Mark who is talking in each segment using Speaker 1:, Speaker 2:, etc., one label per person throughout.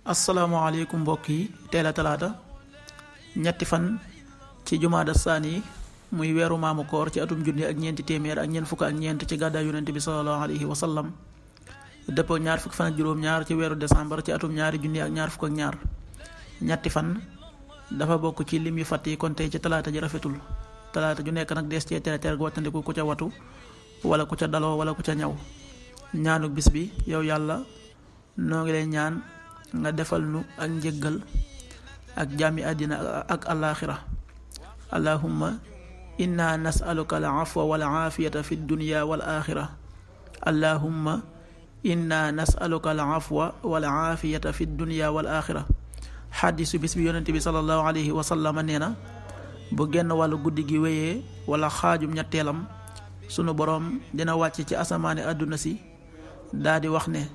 Speaker 1: asalaamaaleykum mbokk yi teel a talaata ñetti fan ci jumaada saani muy weeru maamu koor ci atum junni ak ñeenti téeméer ak ñeent fukk ak ñeent ci gàddaay yonent bi sallallahu alayhi wa sallam dëppoo ñaar fukki fan ak juróom-ñaar ci weeru décembre ci atum ñaari junni ak ñaar fukk ak ñaar ñetti fan dafa bokk ci lim yu fàtt yi kon tey ci talaata ji rafetul talaata ju nekk nag dees cee tere wattandiku ku ca watu wala ku ca daloo wala ku ca ñaw ñaanu bis bi yow yàlla noo ngi lay ñaan nga defal nu ak njëggal ak jàmmi àddina ak alaaxira allahumma inna nasaluka al afwa wal aafiyata fi dunya wal aaxira allahumma inna nasaluka al afwa wal aafiyata fi dunya wal aaxira xaddisu bis bi yonent bi sallallahu alayhi wa sallam nee na bu genn wàllu guddi gi wéyee wala xaajum ñetteelam sunu boroom dina wàcc ci asamaane àdduna si daldi wax ne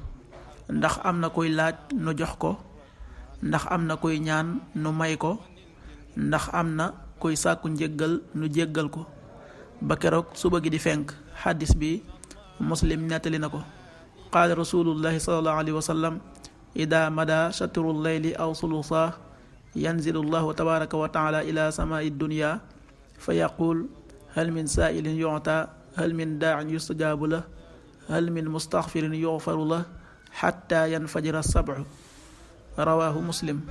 Speaker 1: ndax am na kuy laaj nu jox ko ndax am na kuy ñaan nu may ko ndax am na kuy sàkku njéggal nu jéggal ko ba keroog suba gi di fenk xaddis bi muslim nettali na ko qaala rasulullahi sallallahu alayhi wa sallam ida mada shatru leyli aw sulusa yanzilu llahu tabaraka wa taala ila samaai dunya fa yaqul hal min saailin yu'ta hal min daa'in yustajaabu lah hal min mustaghfirin yughfaru lah xatta yanfajira sab'u rawaahu muslim.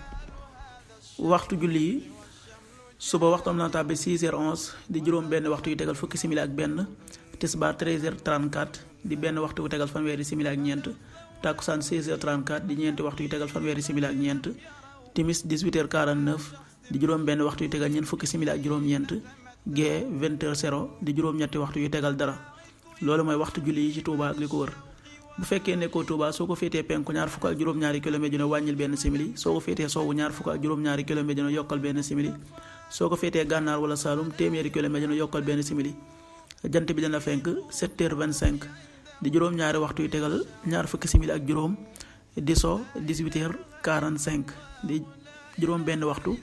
Speaker 1: waxtu julli yi suba waxtam na tàbbi 6h11 di juróom benn waxtu yu tegal fukki simili ak benn, tisbaar 13h34 di benn waxtu yu tegal fanweeri simili ak ñeent, takkusaan 16h34 di ñeenti waxtu yu tegal fanweeri simili ak ñeent, timis 18h49 di juróom benn waxtu yu tegal ñeent fukki simili ak juróom-ñeent, gee 20h0 di juróom-ñetti waxtu yu tegal dara. loolu mooy waxtu julli yi ci Touba ak li ko wër. bu fekkee nekkoo Touba soo ko féetee penku ñaar fukk ak juróom-ñaari kilomètre dina wàññil benn simili, soo ko féetee sowwu ñaar fukk ak juróom-ñaari kilomètre dina yokkal benn simili, soo ko féetee gànnaar wala Saalum téeméeri kilomètre dina yokkal benn simili. jant bi dina fenk 7h25 di juróom-ñaari waxtu yu tegal ñaar fukki simili ak juróom, di so 18h45 di juróom benn waxtu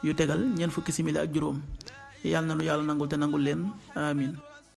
Speaker 1: yu tegal ñeent fukki simili ak juróom. yàlla na nu yàlla nangul te nangul leen amin.